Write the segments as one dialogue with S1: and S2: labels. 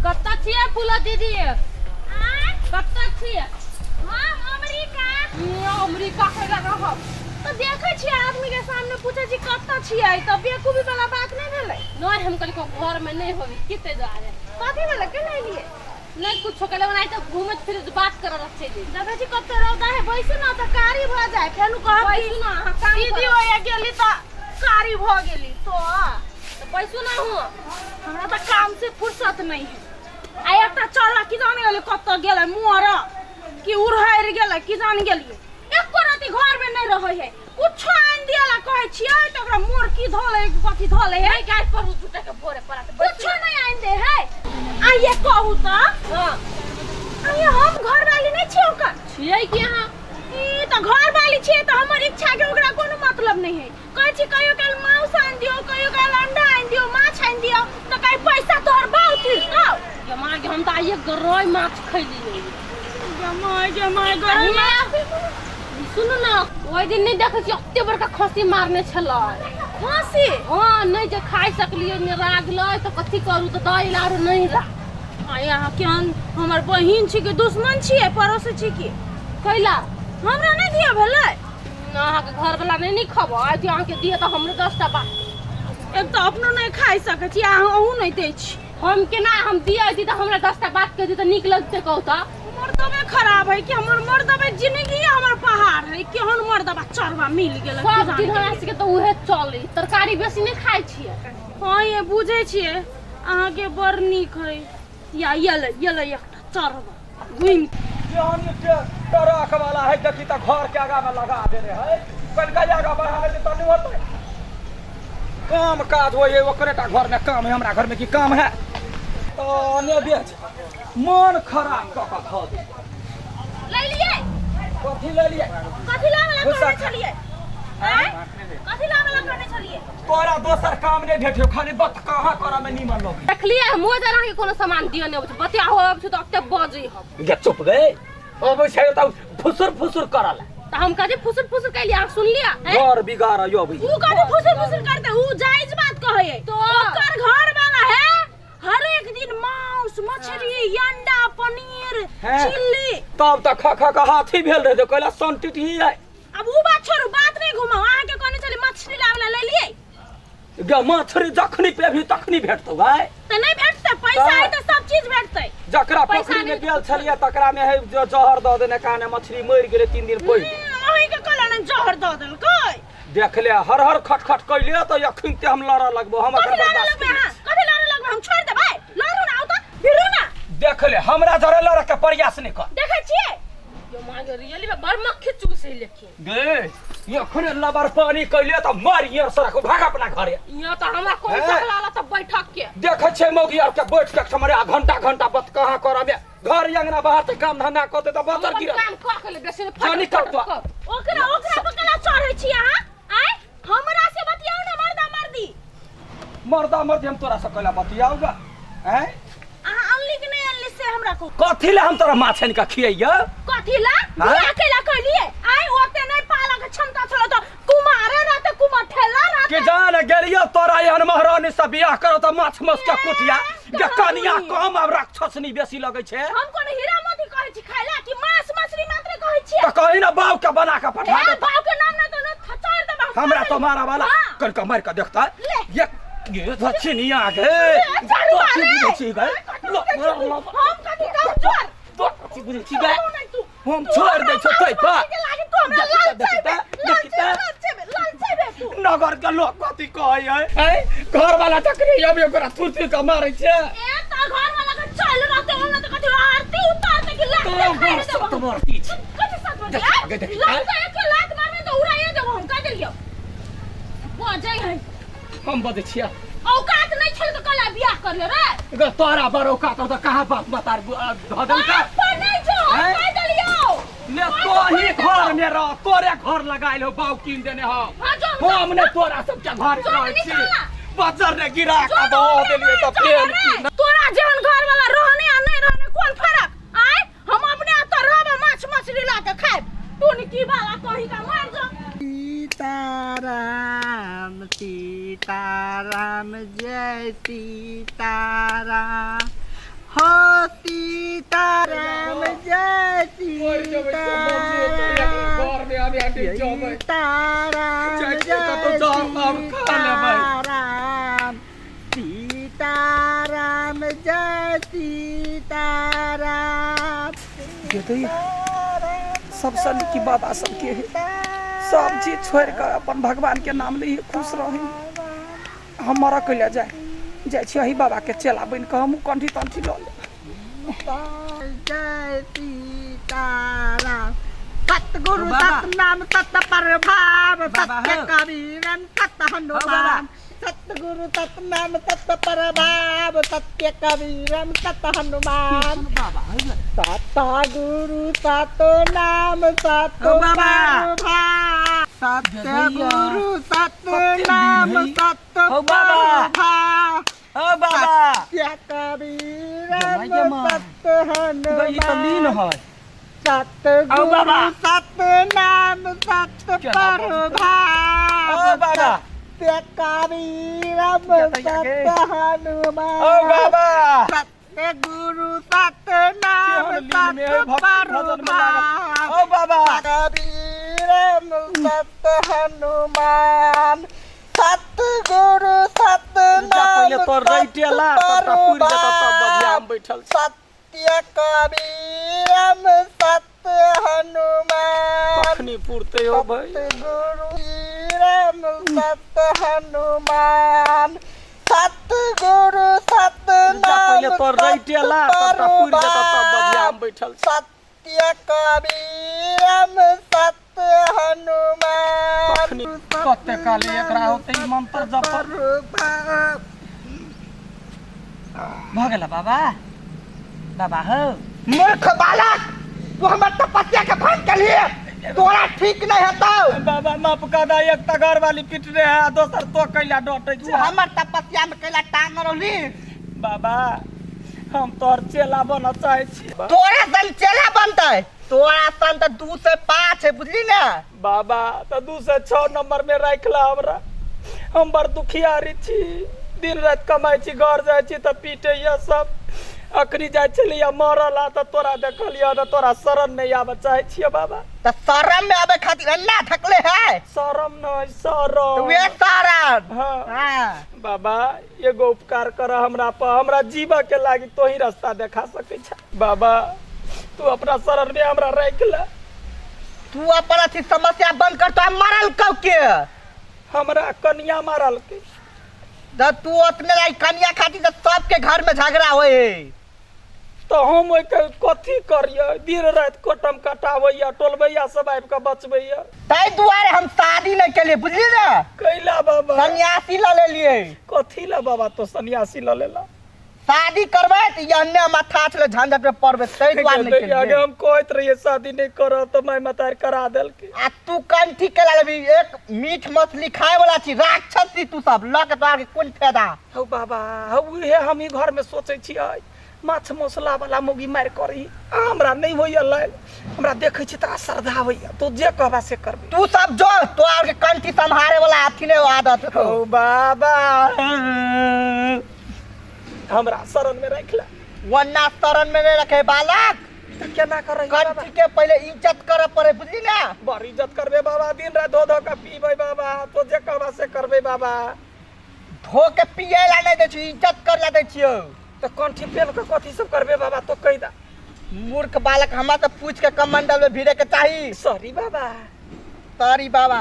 S1: कतऽ छियै फूलो दीदी? कतऽ छियै?
S2: हम अमेरिका।
S1: अमेरिका के रहब
S2: तऽ देखै छियै आदमी के सामने, पूछै छी कतऽ छियै, तऽ बेवकूफी वाला बात नहि भेलै?
S1: नहि, हम कहलियै घर में नहि होबी की, ताहि दुआरे।
S2: कथी भेलै? केना एलियै?
S1: नहि कुछो कहले, ओनाहिते घूमैत फिरैत बात करऽ लग चलि।
S2: देखै छी कते रौदा है, बैसू ने तऽ कारी भऽ जाय, फेर कहब कि
S1: बैसू ने अहाँ, काम
S2: दीदी
S1: करब।
S2: ओया गेली तऽ कारी भऽ गेली तो।
S1: तऽ बैसू ने हुँ।
S2: हमरा तऽ काम से फुर्सत नहीं है। आ एकटा चल की जाने गेलै कतऽ गेलै, मोर कि उड़हरि गेलै की जान गेलियै, एको रति घर में नहीं रहै है। कुछो आनि दियला कहै छियै तऽ ओकरा मोर की धऽ लै, कथी धऽ लै है।
S1: नहि गाय पर झूठे के भोरे पड़ा।
S2: कुछो नहीं आनि दे है। आ ये कहू तऽ,
S1: हाँ।
S2: आ ये हम घर वाली नहीं छियै ओकर?
S1: छियै कि अहाँ?
S2: ई तऽ घर वाली छियै तऽ हमर इच्छा के ओकरा कोनो मतलब नहीं है। कहै छी कहियो काल मांस आनि दियौ, कहियो काल अंडा आनि दियौ, माछ आनि दियौ, तऽ कहै पैसा तोहर बाउ तीरतौ।
S1: गे माँ गे, हम तऽ आइए गरई माछ खैलियै।
S2: गे माय, गे माय, गरई माछ?
S1: सुनू ने, ओहि दिन नहि देखै छी एते बड़का खस्सी मारने छलै।
S2: खस्सी?
S1: हँ, नहि जे खाइ सकलियै, नेरा गेलै तऽ कथी करू, तऽ दही आरो नहि रा।
S2: आ यहाँ केहन हमर बहिन छी कि दुश्मन छियै, पड़ोसी छी की?
S1: कैला?
S2: हमरा नहि दिअ भेलै?
S1: अहाँके घरवला नहि ने खबै जे अहाँके दिअ तऽ हमरो 10टा बात।
S2: एक तऽ अपनो नहि खाइ सकै छी आ अहूँ नहि दै छी।
S1: हम केना हम दिअ दी तऽ हमरा 10टा बात कह दी तऽ नीक लगतै, कहू तऽ?
S2: मर्दबे खराब है कि हमर मर्दबे जिंदगी हमर पहाड़ है। केहन मर्दबा चढ़वा मिल गेल।
S1: सब दिन हमरा सबके तऽ उहे चलै, तरकारी बेसी नहि खाइ छियै।
S2: हँ, ये बुझै छियै अहाँके बड़ नीक है। या ये ले, ये ले एकटा चढ़वा घुमि।
S3: केहन ट्रक वाला है देखी तऽ, घर के आगा में लगा देने है। कनिका आगा बढ़ा देते तऽ नहीं होतै? काम काज होइ है ओकरे टा घर में काम है, हमरा घर में की काम है? तऽ ने बेच मन खराब कऽ कऽ धऽ दे।
S2: ले लिए।
S3: कथी ले लिए?
S2: कथी लावे ला
S3: गुस्सा
S2: कहने छलियै? आँय? कथी लावे ला कहने छलियै?
S3: तोरा दोसर काम नहि भेटियो, खाली बत कहाँ करऽ में नीमन लगे।
S1: देखलियै, हम जरा अहाँके कोनो सामान दिअ नहि अबै छै, बतिया हो अबै छै तऽ ओते बजै हम।
S3: गे चुप गे, अबै छै तऽ फुसुर फुसुर करल।
S1: तऽ हम कथी फुसुर फुसुर कैलियै, अहाँ सुनलियै? आँय?
S3: घर बिगाड़ अबै।
S2: ऊ कथी फुसुर फुसुर करते? ऊ जायज बात कहै है।
S1: तो?
S2: ओकर घर वाला है हर एक दिन मांस मछली अंडा पनीर
S3: हैं?
S2: चिल्ली।
S3: तब तऽ खा खा के हाथी भेल रहे, कहला संटिट ही है।
S2: अब ऊ बात छोड़ू, बात नहीं घुमाओ। अहाँ के कहने छली मछली लावे ला, ले लिए?
S3: गे मछली जखनी पेबही तखनी भेटतौ भाई।
S2: तऽ नहीं भेटतै? पैसा
S3: तऽ?
S2: है तऽ सब चीज भेटतै।
S3: जकरा
S1: पैसा
S3: पोखरी में
S1: नहि।
S3: गेल छलियै तकरा में है जो जहर दऽ देने काने, मछली मरि गेलै 3 दिन पहिले।
S2: अहीं के कहला ने जहर दऽ देलकै।
S3: देख ले, हर हर खट खट कैले तऽ अखन ते हम लड़ऽ लगबो, हम
S2: कथी
S3: एखन
S2: लड़ऽ
S3: बर्दाश्त
S2: लगबै अहाँ? कथी लड़ऽ लगबै? हम छोड़ि देबै? लड़ू ना, आउ तऽ भिड़ू ना।
S3: देख ले, हमरा जरे लड़ऽ के प्रयास नहि कर।
S2: देखै छियै।
S1: यो माँ गे, रियली में बड़ मक्खी चूसै लेकिन।
S3: गे अखन लबर पानी कैले तऽ मर यार सड़क, भाग अपना घरे।
S1: यहाँ तऽ हमरा कोन
S3: हैं?
S1: सकला तऽ बैठक के।
S3: देखै छै मौगी आर के बैठ के हमरे आ घंटा घंटा बत कहाँ करऽ में, घर अंगना बाहर से काम धंधा करते तऽ
S1: हम
S3: बतर
S1: अपन
S3: गिरत।
S1: काम कऽ के ले बेसी
S3: जा
S1: फट
S3: निकल
S1: फट
S3: तो।
S1: कर।
S2: ओकरा ओकरा पर केना चढ़ै छी अहाँ? आँय, हमरा से बतियाउ ने मर्दा मर्दी।
S3: मर्दा मर्दी हम तोरा से कैला बतियाऊगा? हैं?
S2: अहाँ अनली कि नहीं अनली से हमरा कहू।
S3: कथी ले हम तोरा माछ आनि कऽ खियैया?
S2: कथी ला? बियाह कैला कहलिए? आइ ओते नहीं पाला के क्षमता छलो तऽ कुमारे रहते, कुमार ठेला रहते।
S3: कि जान गेलियो तोरा एहन महारानी से बियाह करो तऽ माछ मस के कुटिया। गे कनिया कम आब राक्षसनी बेसी लगै छै।
S2: हम कोनो हीरा मोती कहै छी खाइ ला कि मांस मछली मात्र कहै छी?
S3: तऽ कही ने बाप के बना के पठा
S2: ए
S3: दे।
S2: बाप के नाम ना तो न थचार देबा हम।
S3: हमरा तो मारा वाला।
S2: हाँ।
S3: कन के मार के देखता
S2: ले।
S3: ये ये दक्षिणिया गे।
S2: ए, चारू
S3: कथी
S2: बारे।
S3: बुझै छी गे?
S2: कथी बुझै छी तू? हम कथी कमजोर?
S3: कथी बुझै छी गे?
S2: छोड़ू नहि तू।
S3: हम
S2: तू
S3: छोड़
S2: हमरा
S3: दै छौ
S2: मांस
S3: तै पर।
S2: मछली के लागी तू हमरा
S3: देखी
S2: लाल
S3: तऽ, देखी
S2: चेबे,
S3: तऽ,
S2: लाल
S3: देखी
S2: चेबे,
S3: तऽ।
S2: लाल चेबे, लाल चेबे तू।
S3: नगर के लोग कथी कहै है? हैं? घर वाला चक्री अभी ओकरा थुर के मारै छै।
S2: ए त घर वाला के चल रहते ओना त कथी आरती उतारते कि लात
S3: तो
S2: देखाइ
S3: बड़
S2: देबो।
S3: सतमर्ती छै।
S2: कथी सतमर्ती?
S3: देख, आगे देख,
S2: लात एक लात मारबे त उड़ाइए देबो हम, कह देलियौ। बजै है।
S3: हम बजै छियै?
S2: औकात नहीं छल त कला बियाह कर ले रे।
S3: अगर तोरा बड़ औकात हो तऽ कहाँ बाप मतार धऽ देलका?
S2: बाप पर नहीं जो हम
S3: हैं?
S2: कह देलियौ।
S3: ले तोही घर में रह, तोरे घर लगाइल हो, बाऊ कीन देने हो।
S2: हाँ, जो
S3: हम ने तोरा सबके घर
S2: जो
S3: रहै छी।
S2: निकाला।
S3: बजर ने गिरा
S2: जो
S3: के दऽ देलियै तऽ फेर की?
S2: तोरा जेहन घर वाला रहने आ नहीं रहने कोन फर्क? आय हम अपने आप तो रहब, माछ मछली ला के खाएब। टुनकी वाला कहीं का मार जो।
S4: सीताराम सीताराम जय सीताराम। सीताराम जय सीताराम।
S3: घर में आबि आके जबै
S4: सीताराम
S3: जाइ छियै
S4: जय
S3: कतौ जाउ हम खा लेबै।
S4: सीताराम, सीताराम जय सीताराम।
S3: सबसँ नीक बाबा सबके है सब चीज छोड़ि कऽ अपन भगवान के नाम लइए खुश रही। हम मरऽ कैला जाय जाइ छी अही बाबा के चेला बनि कऽ हमहूँ कंठी तंठी लऽ लेब।
S4: जय सीताराम। सतगुरु
S5: बाबा।
S4: सतनाम सत प्रभाव
S5: बाबा
S4: सत्य
S5: हो।
S4: कबीरन सत हनुमान। सतगुरु सतनाम सत प्रभाव सत्य कबीरन सत हनुमान। सता गुरु सतो नाम सतो
S5: हो बाबा।
S4: प्रभाव सत्य
S5: जगैया।
S4: गुरु सत
S5: कते
S4: नाम
S5: दिन है।
S4: सत
S5: हो बाबा।
S4: प्रभाव
S5: ओ बाबा।
S4: सत्य कबीरन
S5: जमा जमा।
S4: सत
S5: ई तऽ लीन
S4: हनुमान।
S5: है।
S4: सतगुरु
S5: बाबा।
S4: सतनाम सत
S3: केना बजतै?
S4: प्रभाव
S5: ओ बाबा।
S4: सत्य कबीरम
S3: जतैया के।
S4: सत हनुमान।
S5: ओ बाबा।
S4: सत्य गुरु सतनाम
S3: केहन लीन में है,
S4: सत
S3: भक्ति भजन में लागल।
S4: प्रभाव
S5: ओ बाबा।
S4: कबीरम सत हनुमान। सतगुरु
S3: जा पहिले
S4: सतनाम
S3: तोर रैटे ला तब पुरि जेतौ तब बजिया हम बैठल छी।
S4: सत्य कबीरम सत हनुमान।
S3: कखनी पुरतै हो भाई?
S4: सतगुरु राम सत हनुमान। सतगुरु
S3: जा पहिले
S4: सतनाम
S3: तोर रैटे ला तब पुरि जेतौ तब बजिया हम बैठल छी।
S4: सत्य कबीरम सत हनुमान।
S3: कखनी कते काले एकरा होतै ई मंत्र जपल
S5: भऽ गेल बाबा। बाबा हो।
S4: मूर्ख बालक, तू हमर तपस्या के भंग केलही, तोरा ठीक नहीं हेतौ।
S3: बाबा माफ कर दा, एक तऽ घर वाली पिटने है आ दोसर तो कैला डटै
S4: तू
S3: छै।
S4: हमर तपस्या में कैला टांग रहली?
S3: बाबा हम तोहर चेला बनऽ चाहै छी।
S4: तोरा सन चेला बनतै? तोरा सन तऽ 2 से 5 है, बुझली ने?
S3: बाबा तऽ 2 से 6 नंबर में राखि ला हमरा। हम बड़ दुखियारी छी, दिन राति कमाइ छी, घर जाइ छी तऽ पीटैया सब। अखनी जाइ छलियै मरल आ तऽ तोरा देखलियै तऽ तोरा शरण नहि आबऽ चाहै छियै बाबा।
S4: तऽ शरण में आबे खातिर अन्ना थकले है?
S3: शरम नहि, शरण।
S4: तऽ वे शरण।
S3: हाँ।
S4: हाँ।
S3: बाबा एगो उपकार कर हमरा पर, हमरा जीवा के लागी तोही रास्ता देखा सकै छ बाबा। तू अपना शरण में हमरा राखि ले।
S4: तू अपन अथी समस्या बंद कर, तो मरल कौ के?
S3: हमरा कनिया मारल के।
S4: तऽ तू ओतने लाई कनिया खातिर तऽ सबके घर में झगड़ा होए है।
S3: तऽ हम ओहिके कथी करियै? दिन राति कोटम कटाबैया, टोलबैया सब आबि कऽ बचबैया।
S4: ताहि दुआरे हम शादी नहीं केलिए, बुझली ने?
S3: कैला बाबा?
S4: सन्यासी लऽ लेलिए।
S3: कथी ला बाबा तो सन्यासी लऽ लेला?
S4: शादी करबै तऽ ई अन्य माथा छलै झंझट में पड़बै, ताहि दुआरे नहीं
S3: आगे
S4: केलिए।
S3: हम कहैत रहियै शादी नहीं करब तऽ माय मतार करा देलकै।
S4: आ तू कंठी केला लेबी? एक मीट मछली खाए वाला छी, राक्षस छी तू सब, लऽ के तोरा के कोन फायदा?
S3: हौ बाबा हौ, उहे हम ही घर में सोचै छियै माछ मसला वाला मौगी मारि करी, आ हमरा नहि होइया लाइल। हमरा देखै छी तऽ श्रद्धा होइया, तू जे कहबा से करबै।
S4: तू सब जो, तोरा के कंठी सम्हारे वाला अथी नहीं आदत हेतौ।
S3: हौ बाबा हमरा शरण में राखि ले।
S4: वन्ना शरण में नहीं रखे बालक।
S3: तऽ केना करै बाबा?
S4: कंठी के पहिले इज्जत करे पड़े, बुझली ने?
S3: बड़ इज्जत करबै बाबा, दिन राति धो धो कऽ पीबै बाबा, तो जे कहबा से करबै बाबा।
S4: धो के पिए ला नहीं दै छियौ, इज्जत कर ला दै छियौ।
S3: तऽ कंठी पेन कऽ कथी सब करबै बाबा तो कहि दा।
S4: मूर्ख बालक, हमरा से पूछ के कमंडल में भिड़े के चाही।
S3: सॉरी बाबा।
S4: सॉरी बाबा।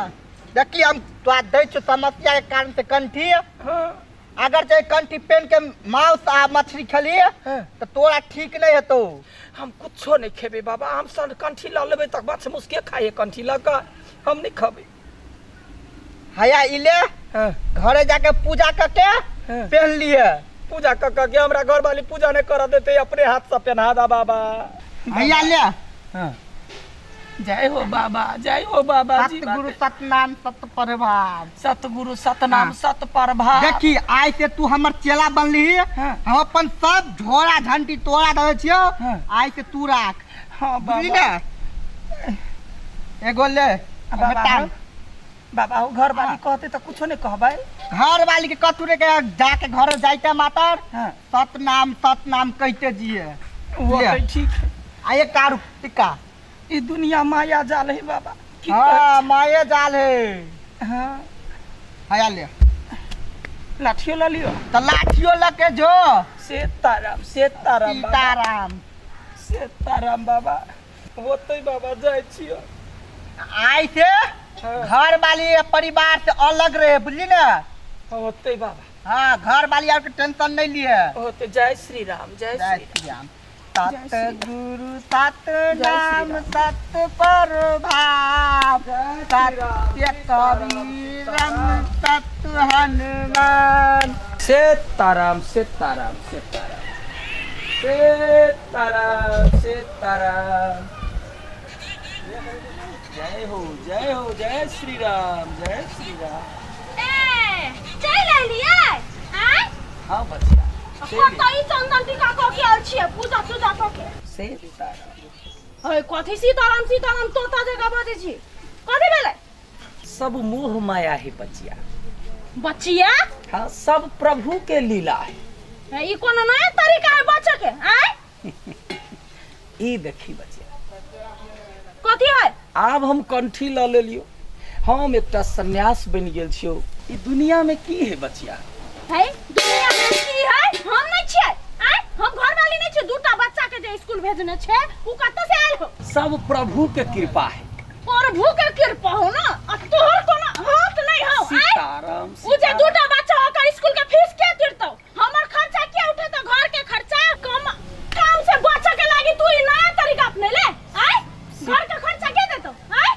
S4: देखी हम तोरा दै छियौ समस्या के कारण से कंठी।
S3: हाँ।
S4: अगर जे कंठी पेन के मांस आ मछली खेली
S3: हाँ।
S4: तऽ तोरा ठीक नहीं हेतौ।
S3: हम कुछो नहीं खेबै बाबा, हम सन कंठी लऽ लेबै तऽ माछ मांस के खाइए? कंठी लऽ कऽ हम नहीं खेबै।
S4: हया इले
S3: हाँ।
S4: घरे जाके पूजा करके
S3: हाँ।
S4: पहन लिए।
S3: पूजा कऽ कऽ के हमरा घर वाली पूजा नहीं करऽ देते, अपने हाथ से पहना दा बाबा।
S4: हैया ले।
S3: हाँ। जय हो बाबा, जय हो बाबा जी।
S4: सतगुरु सतनाम सत प्रभाव।
S3: सतगुरु सतनाम
S4: हाँ।
S3: सत प्रभाव।
S4: देखी आइ से तू हमर चेला बनली,
S3: हाँ।
S4: हम अपन सब झोरा झंटी तोरा दै छियौ।
S3: हाँ।
S4: आइ से तू राख।
S3: हाँ
S4: बुझली
S3: बाबा।
S4: ने? एगो ले
S3: बाबा
S4: बेटा।
S3: बाबा हो, घर वाली कहते तऽ कुछो नहीं कहबै?
S4: घर वाली के कतू रे के जाके घर जाइते मातर
S3: हाँ।
S4: सतनाम सतनाम कहते जिए।
S3: वो
S4: ले।
S3: तो ठीक है।
S4: आ एक आरू टिक्का।
S3: ई दुनिया माया जाल है बाबा, की
S4: हाँ, माया जाल है।
S3: कहै? हाँ।
S4: हया ले।
S3: लाठियो ल लियो।
S4: तो लाठियो लके जो।
S3: सीताराम सीताराम बाबा।
S4: सीताराम।
S3: सीताराम बाबा, होतै बाबा, जाइ छियो।
S4: आइ से घर वाली आ परिवार से अलग रहे, बुझली ना?
S3: होतै बाबा।
S4: हाँ, घर वाली आर के टेंशन नहीं लिए।
S3: होतै। जय श्री राम, जय
S4: जय
S3: श्री
S4: श्री राम।
S3: जय
S4: सत
S3: श्री राम।
S4: गुरु सत
S3: जय श्री
S4: नाम
S3: राम।
S4: सत प्रभाव
S3: जय श्री राम,
S4: सत्य कबीरम सत हनुमान।
S3: सीताराम सीताराम सीताराम सीताराम सीताराम। जय हो, जय हो, जय श्री राम, जय श्री राम।
S2: ए, चलि एलियै? आँय?
S3: हाँ बचिया।
S2: कतऽ ई चन्दन टीका कऽ के आयल छियै, पूजा तूजा कऽ के?
S3: सीताराम।
S2: है, कथी सीताराम सीताराम तोता जकाँ बजै छी? कथी भेलै?
S3: सब मोह माया है बचिया।
S2: बचिया?
S3: हाँ, सब प्रभु के लीला है।
S2: है, ई कोनो नया तरीका है बच्चा के? आँय?
S3: ई देखी बचिया।
S2: कथी है?
S3: आब हम कंठी ल लेलियो, हम एकटा सन्यास बनि गेल छियो। ई दुनिया में की है बचिया?
S2: है, दुनिया में की है? हम नहीं छियै। आँय, हम घर वाली नहीं छियै। दूटा बच्चा के जे स्कूल भेजने छै, उ कतऽ से आयल हो?
S3: सब प्रभु के कृपा है।
S2: प्रभु के कृपा हो ना, आ तोहर कोनो हाथ नहीं हो। आँय?
S3: सीताराम।
S2: उ जे दूटा बच्चा ओकर स्कूल के फीस के दिरतौ? हमर खर्चा के उठेतौ? घर के खर्चा कम काम से बचे के लागी तू ई नया तरीका अपनेले? आँय, घर के खर्चा के देतौ? आँय?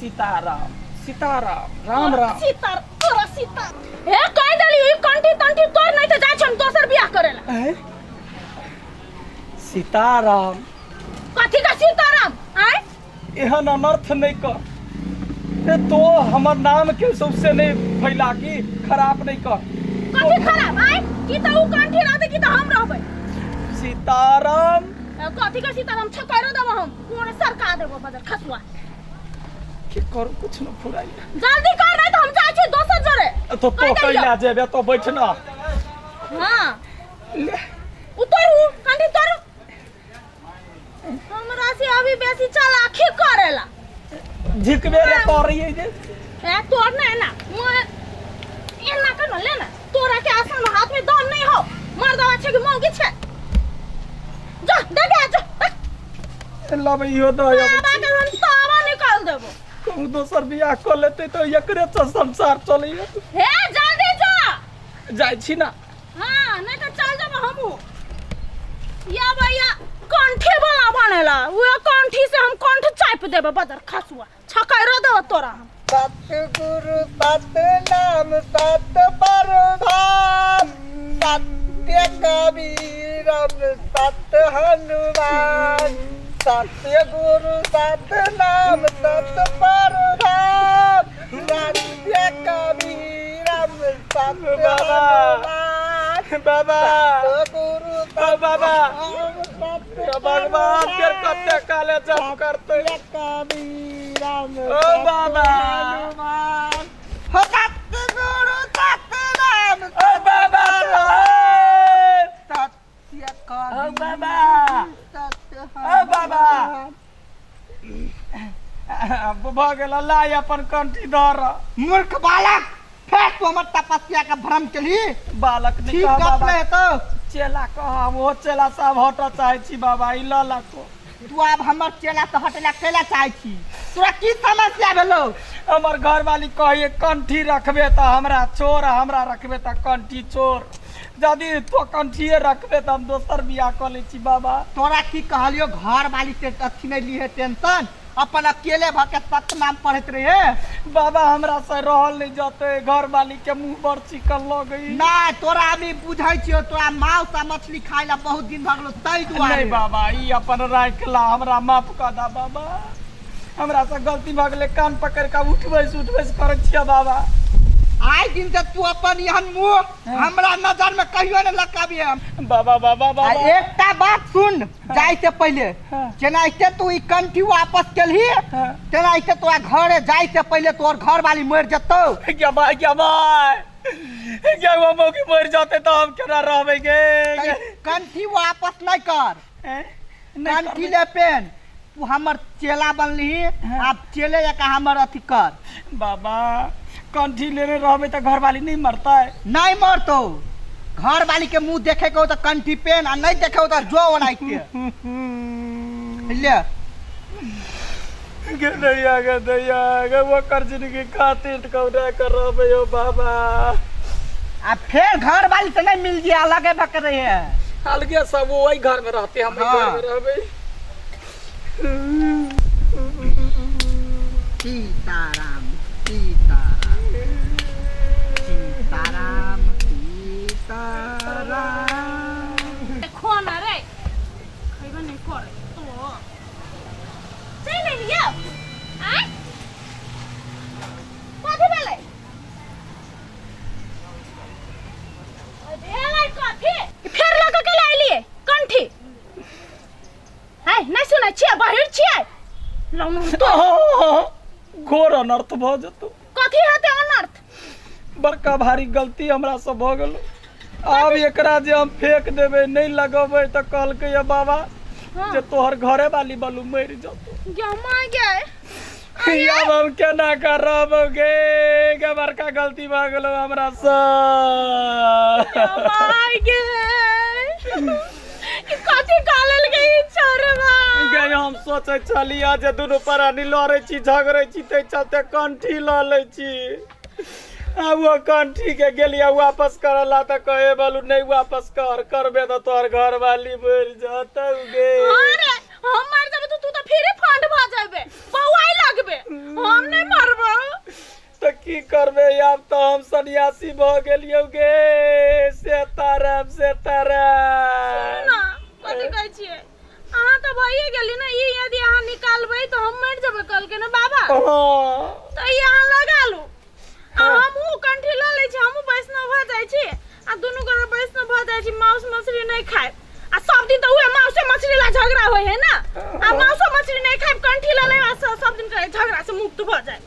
S3: सीताराम सीताराम राम राम।
S2: सीता तोरा सीता। हे, कह देली, ई कंठी तंठी तोड़, नहीं तो जाइ छी हम दोसर बियाह करेला।
S3: ऐं? सीताराम।
S2: कथी का सीताराम? आँय?
S3: एहन अनर्थ नहीं कर ए, तो हमर नाम के सबसे नहीं फैला की खराब नहीं कर।
S2: कथी खराब? आँय, की त उ कंठी रहतै की त हम रहबै।
S3: सीताराम।
S2: ए, कथी का सीताराम? छकरो देबो हम, कोन सरका देबो बदर खसुआ।
S3: की करू, कुछ न फुराई।
S2: जल्दी कर, नहीं तो हम जाइ छी दोसर जरे।
S3: तो
S2: कहि
S3: तो
S2: देलियौ।
S3: कैला जेबे तो बैठना।
S2: हाँ।
S3: ले।
S2: उतरू, कंठी तोरू। हमरा से अभी बेसी चालाकी करेला।
S3: झिकबे रे करिए जे।
S2: ए, तोड़ ना एना मोए एना कर न ले ना। तोरा के आसान हाथ में दम नहीं हो। मर्दवा छै कि मौगी छै? जा देखे आ, जा देख।
S3: लब इहो दऽ अबै
S2: बाबा
S3: छी।
S2: के हम तावा निकाल देबो।
S3: कहूँ दोसर बियाह कऽ लेतै तऽ एकरे से संसार चलैया।
S2: हे, जल्दी जा।
S3: जाइ छी ना।
S2: हाँ, नहीं तो चल जाबो हमहू। या भैया कंठी वाला बनेला, उहे कंठी से हम कंठ चापि देबो बदर खसुआ। छकैरो देबो तोरा हम।
S4: सतगुरु सत नाम सत प्रभाव सत्य कबीरम सत हनुमान। सत्य गुरु सत नाम सत प्रभाव सत्य कबीरम सत
S3: बाबा।
S4: हनुमान।
S3: बाबा।
S4: सतगुरु
S3: ओ बाबा।
S4: सत
S3: भगवान के कते काले जप करते।
S4: कबीरम
S3: ओ बाबा।
S4: हनुमान। हो सतगुरु सत नाम
S3: ओ बाबा साहेब।
S4: सत्य
S3: ओ बाबा।
S4: सत्य
S3: ओ बाबा। भऽ गेल, लाइ अपन कंठी धर।
S4: मूर्ख बालक, फेर तू हमर तपस्या के भ्रम केलही।
S3: बालक नहि
S4: ठीक
S3: कह
S4: गप
S3: बाबा।
S4: नहि हेतौ।
S3: चेला कह, हम ओहो चेला साहब हटऽ चाहै छी बाबा, ई लऽ लको।
S4: तू आब हमर चेला से हटेला कैला चाहै छी? तोरा की समस्या भेलौ?
S3: हमर घरवाली कहिए कंठी रखबे तऽ हमरा छोड़, हमरा रखबे तऽ कंठी छोड़। यदि तो कंठिए रखबे तऽ हम दोसर बियाह कऽ लै छी बाबा।
S4: तोरा की कहलियो, घर वाली से अथी नहीं ली है टेंशन, अपन अकेले भऽ के सत नाम पढ़ैत रहे।
S3: बाबा, हमरा से रहल नहीं जते, घरवाली के मुंह बड़ चिकन लगई।
S4: नहीं, तोरा हम ई बुझै छियो, तोरा मांस आ मछली खाइ ला बहुत दिन भऽ गेलो, ताहि दुआरे।
S3: नहीं बाबा, ई अपन राखला, हमरा माफ कऽ दा बाबा, हमरा से गलती भऽ गेलै। कान पकड़ के उठबै उठबै करै छियै बाबा।
S4: आइ दिन से तू अपन एहन मुंह हमरा नजर में कहियो ने लकाबिहे हम।
S3: बाबा, बाबा,
S4: आ
S3: बाबा।
S4: एकटा बात सुन, जाय से पहिले जेनाहिते तू ई कंठी वापस केलही तेनाहिते तोरा घरे जाय से पहिले तोहर घर वाली मरि जेतौ।
S3: गे भाई, गे भाई, गे वो मौगी मर जाते तो हम केना रहबै गे
S4: तै कंठी वापस नहीं कर।
S3: हैं? नहीं
S4: कंठी
S3: करबै।
S4: ले पेन, तू हमर चेला बनली, आब चेले जकाँ हमर अथी कर।
S3: बाबा कंठी लेने रहबै तऽ घरवाली नहीं मरतै?
S4: नहीं मरतो। घर वाली के मुंह देखे के हो तो कंठी पेन, आ नहीं देखे हो तो जो ओनाइते ले।
S3: गे दैया, गे दैया, गे ओकर जिंदगी खातिर कौना कर रहबै यौ बाबा।
S4: आ फिर घर वाली से नहीं मिल दिया, अलगे भक रहे है।
S3: अलगे सब वो वही घर में रहते, हम वही घर में रहबै।
S4: सीताराम सीताराम सीताराम सीताराम।
S2: खो न रे, खैबे नहि करे तो चलि एलियै। आँय, कथी भेलै? भेलै कथी? फेर लऽ कऽ केला एलियै कंठी? है, नहि सुनै छियै? बहिर छियै लौना तो।
S3: घोर अनर्थ भऽ जेतौ।
S2: कथी हेतै अनर्थ?
S3: बड़का भारी गलती हमरा से भऽ गेल। आब एकरा जे हम फेंक देबै, नहि लगेबै, तऽ कहलकै ये बाबा जे तोहर घरे वाली बलू मरि जेतौ।
S2: गे माय गे!
S3: आब हम केना करब गे? गे बड़का गलती भऽ गेलो हमरा से।
S2: गे माय गे, ई कथी कहल गे ई छोरबा?
S3: गे हम सोचै छलियै जे दुनू प्राणी लड़ै छी, झगड़ै छी, ताहि चलते कंठी लऽ लै छी। आ वो कंठी के गेलियै वापस करऽ ला तऽ कहे बोलू नहि वापस कर, करबे तऽ तोहर घर वाली मरि जेतौ गे।
S2: अरे हम मर जेबै तऽ तू तऽ फिरे फंड भऽ जेबे, बौआइ लगबे। हम नहि मरबौ।
S3: तऽ की करबै? आब तऽ हम सन्यासी भऽ गेलियौ गे। सीताराम सीताराम।
S2: ना, कथी कहै छियै अहाँ? तऽ भइए गेली ने। ई यदि अहाँ निकालबै तऽ हम मरि जेबै कहलकै ने बाबा?
S3: हाँ।
S2: तऽ ई अहाँ लगा लू आ हमहूँ कंठी लऽ लै छी, हमहूँ वैष्णव भऽ जाइ छी आ दुनू गोटे वैष्णव भऽ जाइ छी। मांस मछली नहि खायब। आ सब दिन तऽ उहे मांसे मछली ला झगड़ा होइ है ने। आ मांसो मछली नहि खायब, कंठी लऽ लेब आ सब दिन के झगड़ा से मुक्त भऽ जायब।